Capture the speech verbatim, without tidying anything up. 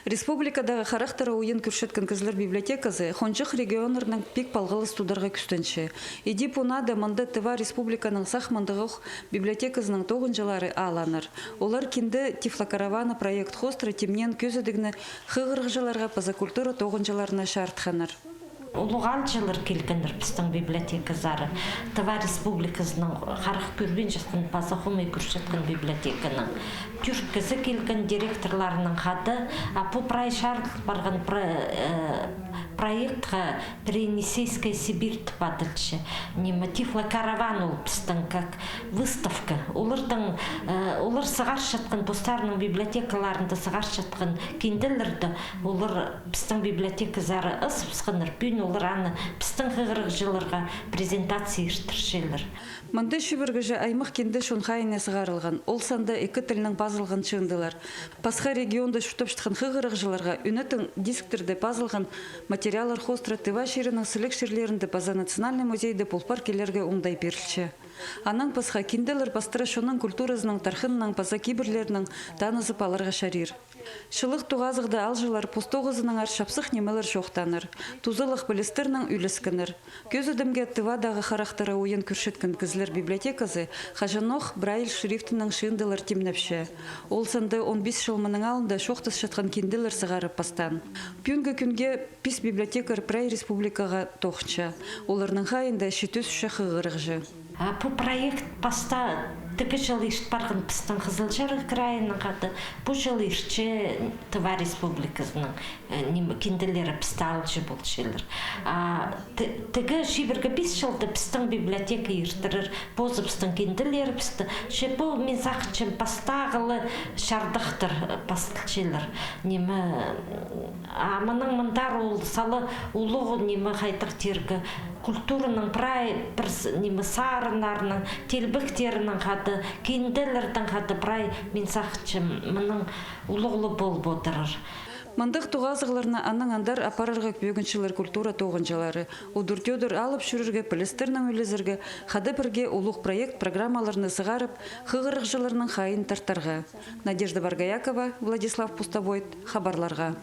Республикадағы харахтары ойын кӧрчеткен кізілер библиотеказы хонҷых регионнарнаң пик палғалыс тударға кӱстенче. Иди пу нада мында Тыва Республиканың сах мындағох библиотеказының тоғынҷылары аалланар. Олар кинде «Тифлокаравана» проект хоостыра тимнеен кӧзідігні хығырығҷыларға паза культура тоғынҷыларына чарытханнар. Улуғ аалҷылар килгеннер пістің библиотеказар. Тыва Республиказының харах кӧрбинчеткен паза хомай кӧрчеткен библиотеканың. Тӧрт кізі килген директорларынаң хада, а пу прай чарыдыл парған про-, э, проектха «Преенесейская Сибирь» тіп адалча. Ниме, тифлокараван ол пістің как выставка. Олардың, э, олар сығарчатхан, постарының библиотекаларында сығарчатхан кинделерді олар пістің библиотеказар ызыбысханнар, пӱӱн олар аны пістің хығырығҷыларға презентация иртірчелер. Мында чибіргіҷе аймах кинде чон хайине сығарылған, ол санда ікі тілнең пазылған чыындылар. Пасха регионда чуртапчатхан хығырығҷыларға ӱнетін дисктерде пазылған материаллар хоостыра Тыва чирінің сіліг чирлерінде паза Национальный музейде пол пар килерге оңдай пирілче. Анаң пасха кинделер пастыра чонның культуразының тархыннаң паза кибірлерінең танызып аларға чарир. Чылығ тоғазығда аалҷылар пос тоғызынаңар чапсых нимелер чоохтааннар, тузалығ пілістернең ӱлескеннер. Кӧзідімге, Тывадағы харахтары ойын кӧрчеткен кізілер библиотеказы хаҷанох Брайль шрифтінең чыындылар тимнепче. Ол санда он пис чыл мының алнында чоохтасчатхан кинделер сығарып пастаан. Пӱӱнгі кӱнге пис библиотекарь прай республикаға тоғынча. Оларның хайиинда читі сӱсче хығырығҷы. А пу проект пастаа тігі чыл ирт парған пістің Хызылчар крайынаң хада, пу чыл иртче Тыва Республиказының, э, ниме, кинделері пісті алҷы полчалар. А ти-, тігі чибіргі пис чылда пістің библиотека иртірер позыбыстың кинделерібісті. Че пу, мин сағынчам, пастағы ла чардыхтар, э, пасталчалар. Ниме, а мының мындар ол сала улуғ, ниме, хайдағ тирге, культураның прай пір с-, ниме, сарыннарының, телбектерінің хада, кинделердің хада прай, мин сағынчам, мының улуғлы полып одырар. Мындағ тоғазығларны анаң андар апарарға кӧгенчелер культура тоғынҷылары. Удур-тӧдір алып чӧрерге, пілістернең ӱлезерге, хада пірге улуғ проект программаларны сығарып, хығырығҷыларның хайиин тартарға. Надежда Боргоякова, Владислав Пустовойт, хабарларға.